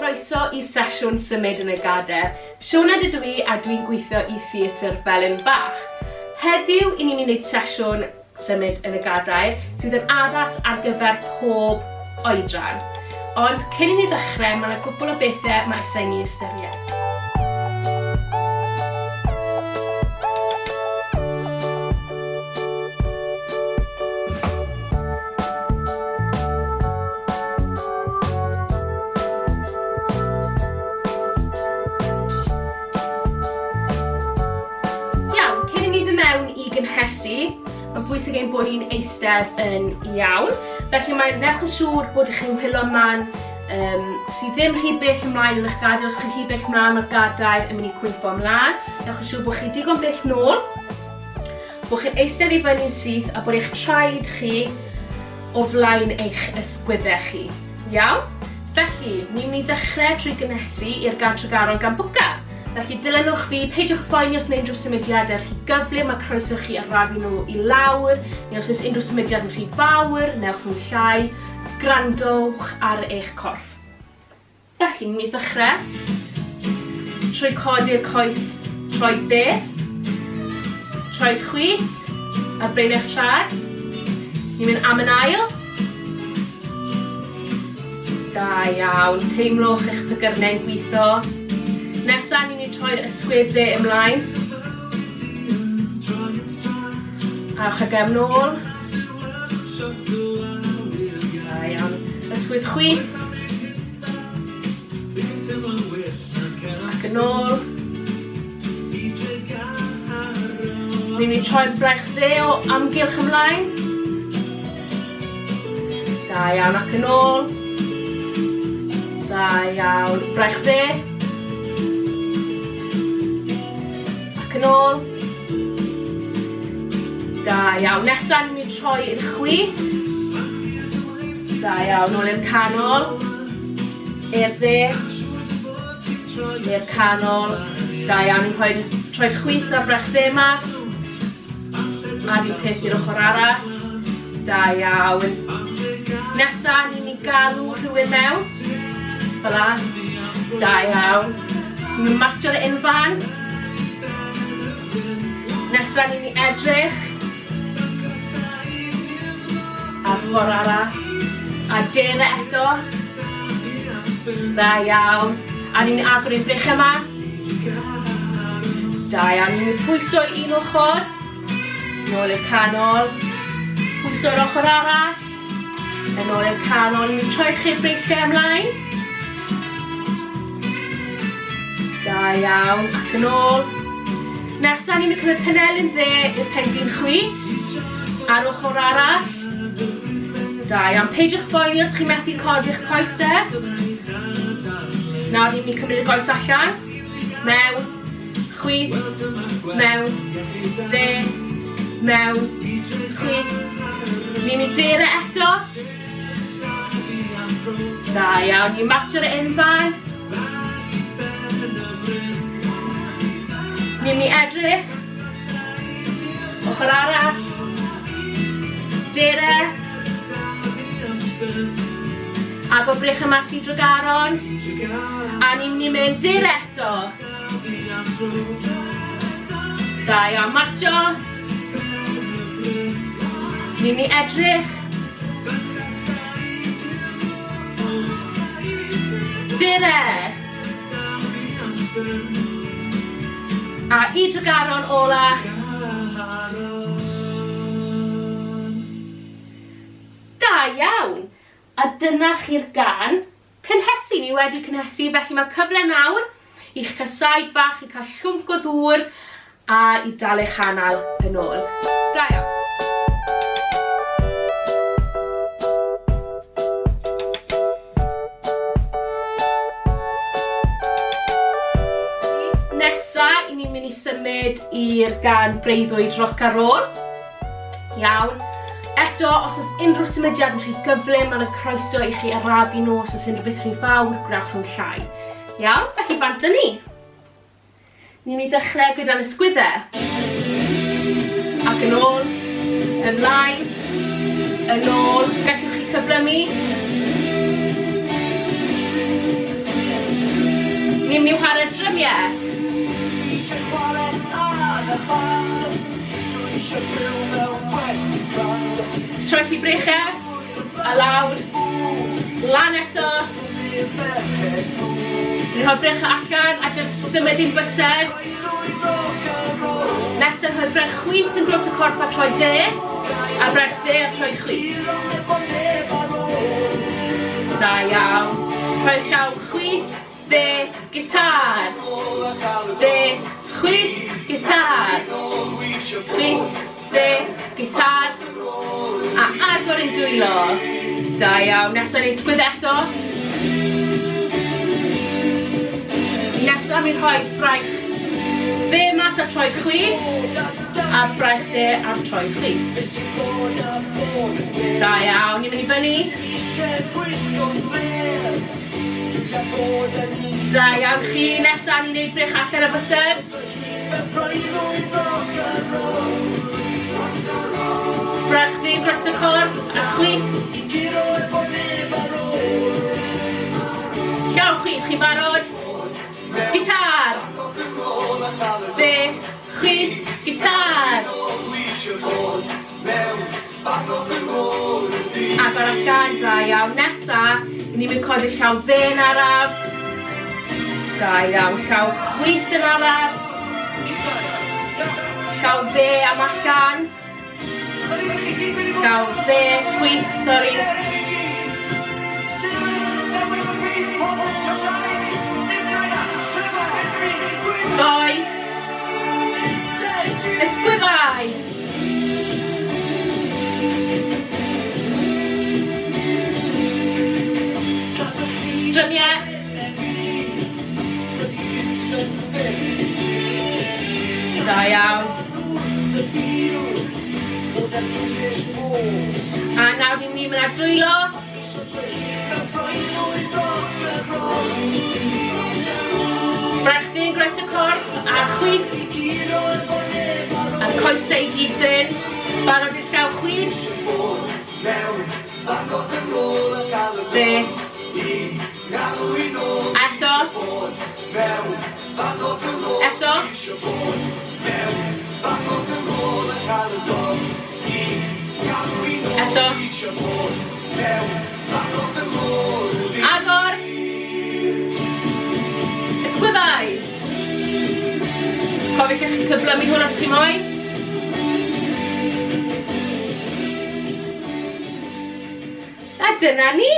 chroeso i sesiwn symud yn y gader. Sioned ydw i a dwi'n gweithio i Theatr Felin Fach. Heddiw i ni'n mynd i wneud sesiwn symud yn y gadair sydd yn addas ar gyfer pob oedran. Ond cyn i ni ddechrau, mae yna gwpl o bethau mae eisiau i ni ystyried. Iawn, cyn i ni fynd mewn i gynhesu, mae'n bwysig ein bod ni'n eistedd yn iawn. Felly mae'n newch yn siŵr bod chi'n whilo man um, sydd ddim rhy bell ymlaen yn eich gadair. Os chi'n rhy bell ymlaen, mae'r gadair yn mynd i cwympo ymlaen. Newch yn siŵr bod chi digon bell nôl, bod chi'n eistedd i fyny'n syth a bod eich traed chi o flaen eich ysgwyddau chi. Iawn? Felly, ni'n mynd i ddechrau trwy gynhesu i'r Gân Tregaron gan Bwca. Felly, dilynwch fi, peidiwch phoeni os mae unrhyw symudiadau rhy gyflym, mae croeso chi arafu nhw i lawr, neu os oes unrhyw symudiad yn rhy fawr, newch nhw'n llai. Gwrandowch ar eich corff. Felly, ni'n mynd i ddechrau trwy codi'r coes troed dde, troed chwith, ar blaen eich traed. Ni'n mynd am yn ail. Da iawn, teimlwch eich pygyrnau'n gweithio. Nesa, ni'n mynd i troi'r ysgwydd dde ymlaen. Awch ag em nôl. Da iawn. Ysgwydd chwith. Ac yn ôl. Ni'n mynd i troi'r braich dde o amgylch ymlaen. Da iawn, ac yn ôl. Da iawn, braich dde. Ac yn ôl. Da iawn. Nesa, ni'n mynd i troi i'r chwith. Da iawn, nôl i'r canol. I'r dde. I'r canol. Da iawn, ni'n rhoi troi'r chwith a'r brech dde mas. A'r un peth i'r ochr arall. Da iawn. Nesa, ni'n mynd i galw rhywun mewn. Fel la. Da iawn. Ni'n mynd martio'r unfan. Nesa, ni'n mynd i edrych. A'r ffordd arall. A dere eto. Da iawn. A ni'n mynd agor ein breichiau mas. Da iawn. Ni'n mynd pwyso i un ochr. Nôl i'r canol. Pwyso i'r ochr arall. Yn ôl i'r canol. Ni'n mynd troi chi'r breichiau ymlaen. Da iawn. Ac yn ôl. Nesa, ni'n mynd cymryd penelin dde i'r penglin chwith. A'r ochr arall. Da iawn. Peidiwch phoeni os chi'n methu codi'ch coesau. Nawr ni'n mynd i cymryd y goes allan. Mewn, chwith, mewn, dde, mewn, chwith. Ni'n mynd dere eto. Da iawn. Ni'n matcho'r unfan. Ni'n mynd i edrych. Ochr arall. Dere. Agor brych yma sy'n Dregaron. A ni'n mynd i mynd dere eto. Da iawn, marcho. Ni'n mynd i edrych. Dere. A i Dregaron ola. Da iawn! A dyna chi'r gân cynhesu. Ni wedi cynhesu, felly mae cyfle nawr i'ch cael saib bach, i cael llwnc o ddŵr a i dal eich anal yn ôl. Da iawn! Nesa, i ni'n mynd i symud i'r gan breuddwyd roc a roll. Iawn. Eto, os oes unrhyw symudiad yn rhy gyflym, mae yna croeso i chi arafu nhw. Os oes unrhyw beth rhy fawr, gwnewch nhw'n llai. Iawn, felly bant â ni. Ni'n mynd i ddechrau gyda'n ysgwyddau. Ac yn ôl, ymlaen, yn ôl. Gallwch chi cyflymu. Ni'n mynd i chwarae drymiau. Troelli breichiau, a lawr, lan eto. Ni'n rhoi breichiau allan a jyst symud i'n bysedd. Nesaf rhoi braich chwith yn dros y corff a troi dde, a braich dde a troi chwith. Da iawn. Rhoi llaw chwith, dde, gitar. Dde, chwith, gitar. Chwith, dde, gitar. A agor ein dwylo. Da iawn. Nesaf ni sgwyd eto. Nesaf mi rhoi braich dde mas ar troi chwith, a braich dde ar troi chwith. Da iawn, ni'n mynd i fyny. Da iawn chi, nesaf ni'n neud brech allan y bysedd. Brech dde dros y corff, a chwith. Llaw chwith, chi'n barod? Gitar! Dde, chwith, gitar! Agor allan, da iawn. Nesa, ni'n mynd codi llaw dde yn araf. Da iawn, llaw chwith yn araf. Llaw dde am allan. Llaw dde, chwith, sori. Doi. Ysgwyddau. Drymiau. Da iawn. A nawr ni'n mynd ar dwylo. Braich dde groes y corff a chwith. A'r coesau i gyd fynd. Barod i'r llaw chwith. Dde. Eto. Eto. Eto. Agor. Ysgwyddau. Cofiwch eich cyflymu hwn os chi moyn. A dyna ni.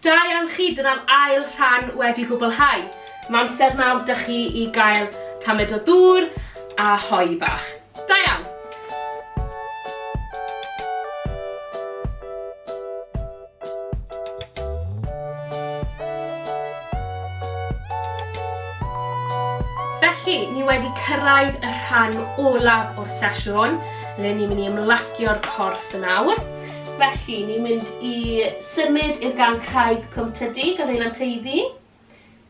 Da iawn chi, dyna'r ail rhan wedi gwblhau. Mae amser nawr da chi i gael tamed o ddŵr a hoe bach. Da iawn! Felly, ni wedi cyrraedd y rhan olaf o'r sesiwn, le ni'n mynd i ymlacio'r corff yn awr. Felly, ni'n mynd i symud i'r gan Craig Cwm Tydu, Gafaelan Teifi.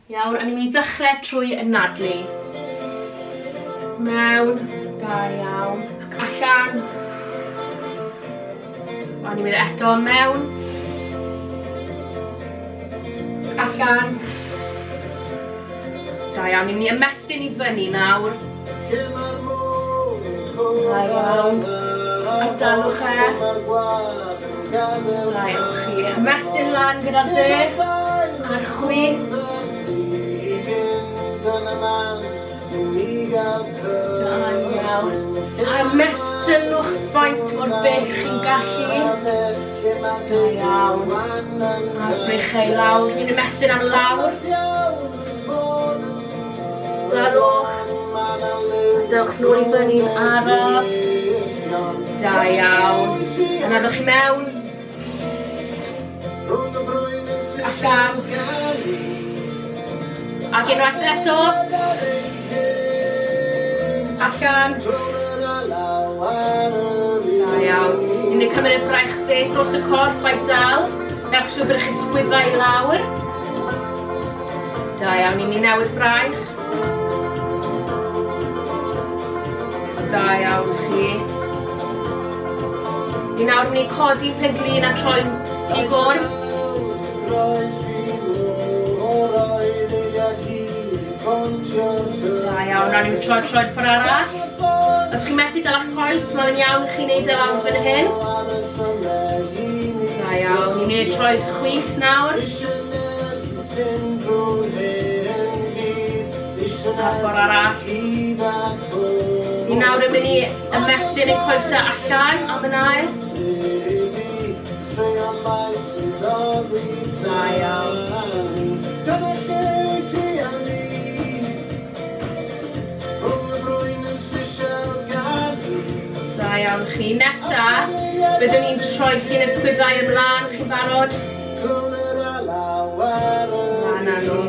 Iawn, a ni'n mynd i ddechrau trwy anadlu. Mewn, da iawn, ac allan. A ni'n mynd eto mewn. Allan. Da iawn, ni'n mynd i ymestyn i fyny nawr. Da iawn. A dalwch e. Da iawn chi. Ymestyn lan gyda'r dde a'r chwith. Da iawn. A ymestynwch faint mor bell chi'n gallu. Da iawn. A'r breichiau i lawr. Ni'n ymestyn am lawr. Dalwch. A dewch nôl i fyny'n araf. Da iawn. Anadlwch i mewn. Allan. Ac unwaith eto. Allan. Da iawn. Ni'n mynd i cymryd y braich dde dros y corff a'i dal. Newch siŵr bod eich ysgwyddau i lawr. Da iawn, ni'n mynd i newid braich. Da iawn chi. Ni nawr mynd i codi pen-glin a troi'n i gwrdd. iawn, nawr ni'n troi troed ffordd arall. Os chi'n methu dal a'ch coes, mae'n iawn i chi wneud e lawr fan hyn. Da iawn, ni'n mynd i'r troed chwith nawr. A'r ffordd arall. Ni nawr yn mynd i ymestyn ein coesau allan am yn ail. Da iawn. Da iawn chi. Nesa, byddwn ni'n troi chi'n ysgwyddau ymlaen. Chi'n barod? Mlaen â nhw.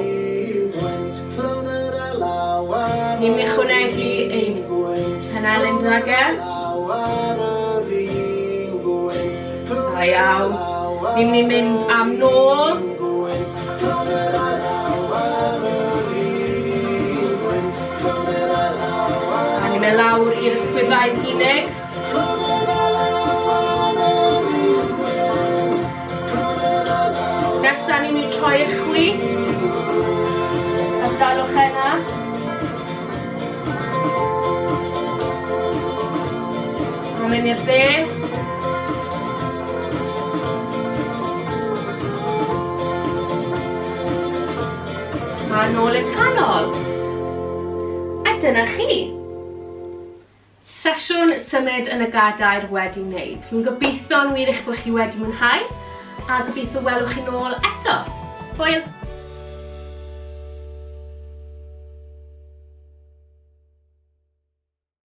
Ni'n mynd i chwnegu ein penelin gydag e. Da iawn. Ni'n mynd i mynd am nôl. A ni'n mynd lawr i'r ysgwyddau'n unig. Nesa ni'n mynd i troi i'r chwith. A dalwch e yna. A mynd i'r dde. A nôl i'r canol. A dyna chi. Sesiwn symud yn y gadair wedi wneud. Fi'n gobeithio'n wir eich bod chi wedi mwynhau a gobeithio welwch chi nôl eto. Hwyl!